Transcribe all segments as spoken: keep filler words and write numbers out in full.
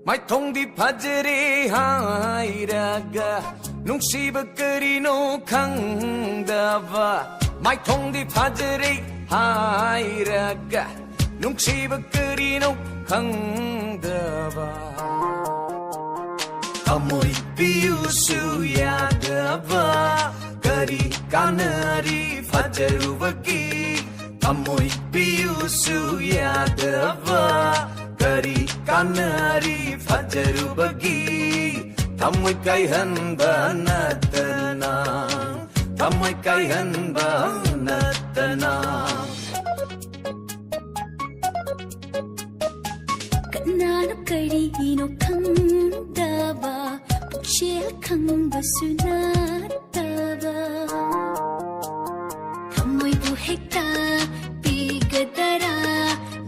ꯃꯥꯏꯊꯣꯡꯗꯤ ꯐꯖꯔꯦ ꯍꯥꯏꯔꯒ ꯅꯨꯡꯁꯤꯕ ꯀꯔꯤꯅꯣ ꯈꯪꯗꯕ, ꯃꯥꯏꯊꯣꯡꯗꯤ ꯐꯖꯔꯦ ꯍꯥꯏꯔꯒ ꯅꯨꯡꯁꯤꯕ ꯀꯔꯤꯅꯣ ꯈꯪꯗꯕ, ꯊꯃꯣꯏ ꯄꯤꯌꯨꯁꯨ ꯌꯥꯗꯕ, ꯀꯔꯤ ꯀꯥꯟꯅꯔꯤ ꯐꯖꯔꯨꯕꯒꯤ? ꯊꯃꯣꯏ ꯄꯤꯌꯨꯁꯨ ꯌꯥꯗꯕ, ꯀꯔꯤ ꯀꯥꯟꯅꯔꯤ ꯐꯖꯔꯨꯕꯒꯤ? ꯊꯃꯣꯏ ꯀꯥꯏꯍꯟꯕ ꯅꯠꯇꯅ, ꯊꯃꯣꯏ ꯀꯥꯏꯍꯟꯕ ꯅꯠꯇꯅ꯫ ꯀꯅꯥꯅꯣ ꯀꯔꯤꯒꯤꯅꯣ ꯈꯪꯗꯕ, ꯄꯨꯛꯆꯦꯜ ꯈꯪꯕꯁꯨ ꯅꯠꯇꯕ, ꯊꯃꯣꯏꯕꯨ ꯍꯦꯛꯇ ꯄꯤꯒꯗꯔꯥ?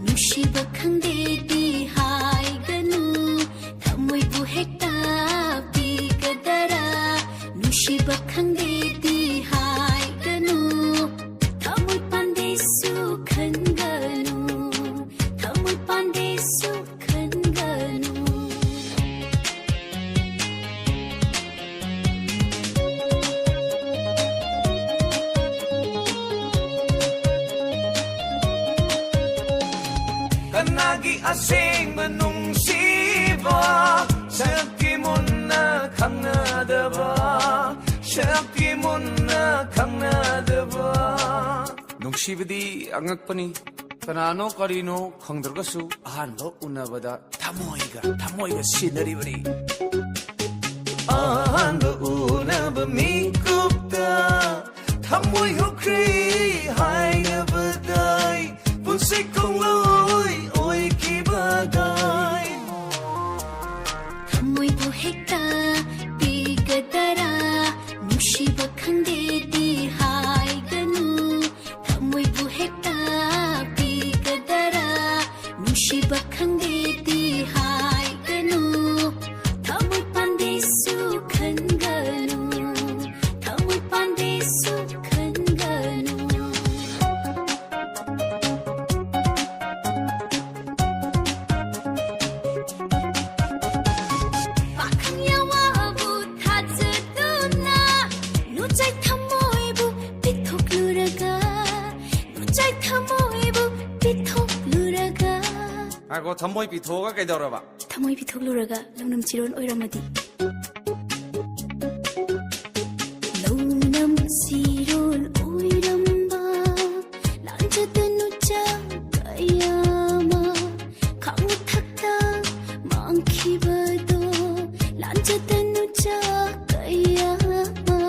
ꯅꯨꯡꯁꯤꯕ ꯈꯪꯗꯦꯗꯤ ꯍꯥꯏꯒꯅꯨ, ꯊꯃꯣꯏꯕꯨ ꯍꯦꯛꯇ ꯄꯤꯒꯗꯔꯥ? ꯅꯨꯡꯁꯤꯕ ꯈꯪꯗꯦꯗꯤ ꯍꯥꯏꯒꯅꯨ, ꯊꯃꯣꯏ ꯄꯥꯟꯗꯦꯁꯨ ꯈꯟꯒꯅꯨ, ꯊꯃꯣꯏ ꯄꯥꯟꯗꯦꯁꯨ ꯈꯟꯒꯅꯨ꯫ ꯀꯅꯥꯒꯤ ꯑꯁꯦꯡꯕ ꯅꯨꯡꯁꯤꯕ? ꯁꯛꯇꯤ ꯃꯨꯟꯅ ꯈꯪꯅꯗꯕ, ꯁꯛꯇꯤ ꯃꯨꯟꯅ ꯈꯪꯅꯗꯕ꯫ ꯅꯨꯡꯁꯤꯕꯗꯤ ꯑꯉꯛꯄꯅꯤ꯫ ꯀꯅꯥꯅꯣ ꯀꯔꯤꯅꯣ ꯈꯪꯗ꯭ꯔꯒꯁꯨ ꯑꯍꯥꯟꯕ ꯎꯅꯕꯗ ꯊꯃꯣꯏꯒ ꯊꯃꯣꯏꯒ ꯁꯤꯟꯅꯔꯤꯕꯅꯤ꯫ ꯑꯍꯥꯟꯕ ꯎꯅꯕ ꯃꯤꯀꯨꯞꯇ ꯊꯃꯣꯏ ꯍꯧꯈ꯭ꯔꯦ ꯍꯥꯏꯅꯕꯗꯥꯏ, ꯄꯨꯟꯁꯤ ꯈꯣꯡꯂꯣꯏ ꯑꯣꯏꯈꯤꯕꯗꯥꯏ꯫ ꯊꯃꯣꯏꯕꯨ ꯍꯦꯛꯇ ꯄꯤꯒꯗꯔꯥ? ꯅꯨꯡꯁꯤꯕ ꯈꯪꯗꯦꯗꯤ ꯍꯥꯏꯒꯅꯨ, ꯊꯃꯣꯏꯕꯨ ꯍꯦꯛꯇ ꯄꯤꯒꯗꯔꯥ? ꯅꯨꯡꯁꯤꯕ ꯈꯪꯗꯦꯗꯤ ꯍꯥꯏꯒꯅꯨ, ꯊꯃꯣꯏ ꯄꯥꯟꯗꯦꯁꯨ ꯈꯟꯒꯅꯨ, ꯊꯃꯣꯏ ꯄꯥꯟꯗꯦꯁꯨ ꯈꯟꯒꯅꯨ꯫ ꯉꯥꯏꯈꯣ, ꯊꯃꯣꯏ ꯄꯤꯊꯣꯛꯑꯒ ꯀꯩꯗꯧꯔꯕ? ꯊꯃꯣꯏ ꯄꯤꯊꯣꯛꯂꯨꯔꯒ ꯂꯧꯅꯝ ꯆꯤꯔꯣꯟ ꯑꯣꯏꯔꯝꯃꯗꯤ? ꯂꯧꯅꯝ ꯆꯤꯔꯣꯟ ꯑꯣꯏꯔꯝꯕ ꯂꯥꯟꯖꯗꯅꯨ ꯆꯥꯛ ꯀꯌꯥ ꯑꯃ ꯈꯥꯡ ꯃꯊꯛꯇ ꯃꯥꯡꯈꯤꯕꯗꯣ, ꯂꯥꯟꯖꯗꯅꯨ ꯆꯥꯛ ꯀꯌꯥ ꯑꯃ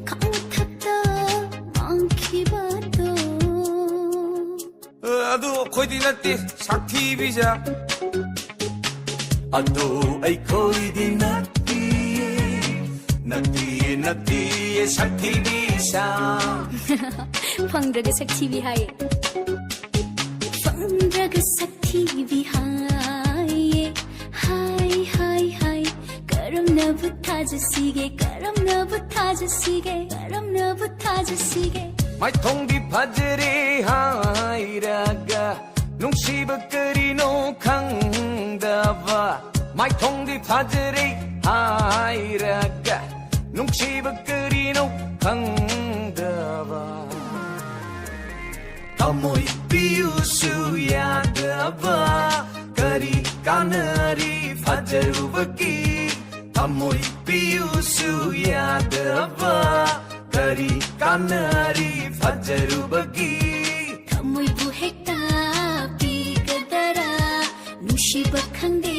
ꯈꯥꯡ ꯃꯊꯛꯇ ꯃꯥꯡꯈꯤꯕꯗꯣ꯫ ꯑ, ꯑꯗꯨ ꯑꯩꯈꯣꯏꯗꯤ ꯅꯠꯇꯦ, ꯁꯛꯊꯤꯕꯤꯁꯦ꯫ ꯑꯗꯨ ꯑꯩꯈꯣꯏꯗꯤ ꯅꯠꯇꯤꯌꯦ, ꯅꯠꯇꯤꯌꯦ, ꯅꯠꯇꯤꯌꯦ, ꯁꯛꯊꯤꯕꯤꯁꯥ꯫ ꯐꯪꯗ꯭ꯔꯒ ꯁꯛꯊꯤꯕꯤ ꯍꯥꯏꯌꯦ꯫ ꯐꯪꯗ꯭ꯔꯒ ꯁꯛꯊꯤꯕꯤ ꯍꯥꯏꯌꯦ꯫ ꯍꯥꯏ, ꯍꯥꯏ, ꯍꯥꯏ꯫ ꯀꯔꯝꯅꯕꯨ ꯊꯥꯖꯁꯤꯒꯦ, ꯀꯔꯝꯅꯕꯨ ꯊꯥꯖꯁꯤꯒꯦ, ꯀꯔꯝꯅꯕꯨ ꯊꯥꯖꯁꯤꯒꯦ? ꯃꯥꯏꯊꯣꯡꯗꯤ ꯐꯖꯔꯦ ꯍꯥꯏꯔꯒ ꯅꯨꯡꯁꯤꯕ ꯀꯔꯤꯅꯣ ꯈꯪꯗꯕ꯫ ꯃꯥꯏꯊꯣꯡꯗꯤ ꯐꯖꯔꯦ ꯍꯥꯏꯔꯒ ꯅꯨꯡꯁꯤꯕ ꯀꯔꯤꯅꯣ ꯈꯪꯗꯕ꯫ ꯊꯃꯣꯏ ꯄꯤꯌꯨꯁꯨ ꯌꯥꯗꯕ ꯀꯔꯤ ꯀꯥꯟꯅꯔꯤ ꯐꯖꯔꯨꯕꯒꯤ? ꯊꯃꯣꯏ ꯄꯤꯌꯨꯁꯨ ꯌꯥꯗꯕ ꯀꯔꯤ ꯀꯥꯟꯅꯔꯤ ꯐꯖꯔꯨꯕꯒꯤ? ꯊꯃꯣꯏꯕꯨ ꯍꯦꯛꯇ ꯄꯤꯒꯗꯔꯥ? ꯅꯨꯡꯁꯤꯕ ꯈꯪꯗꯦ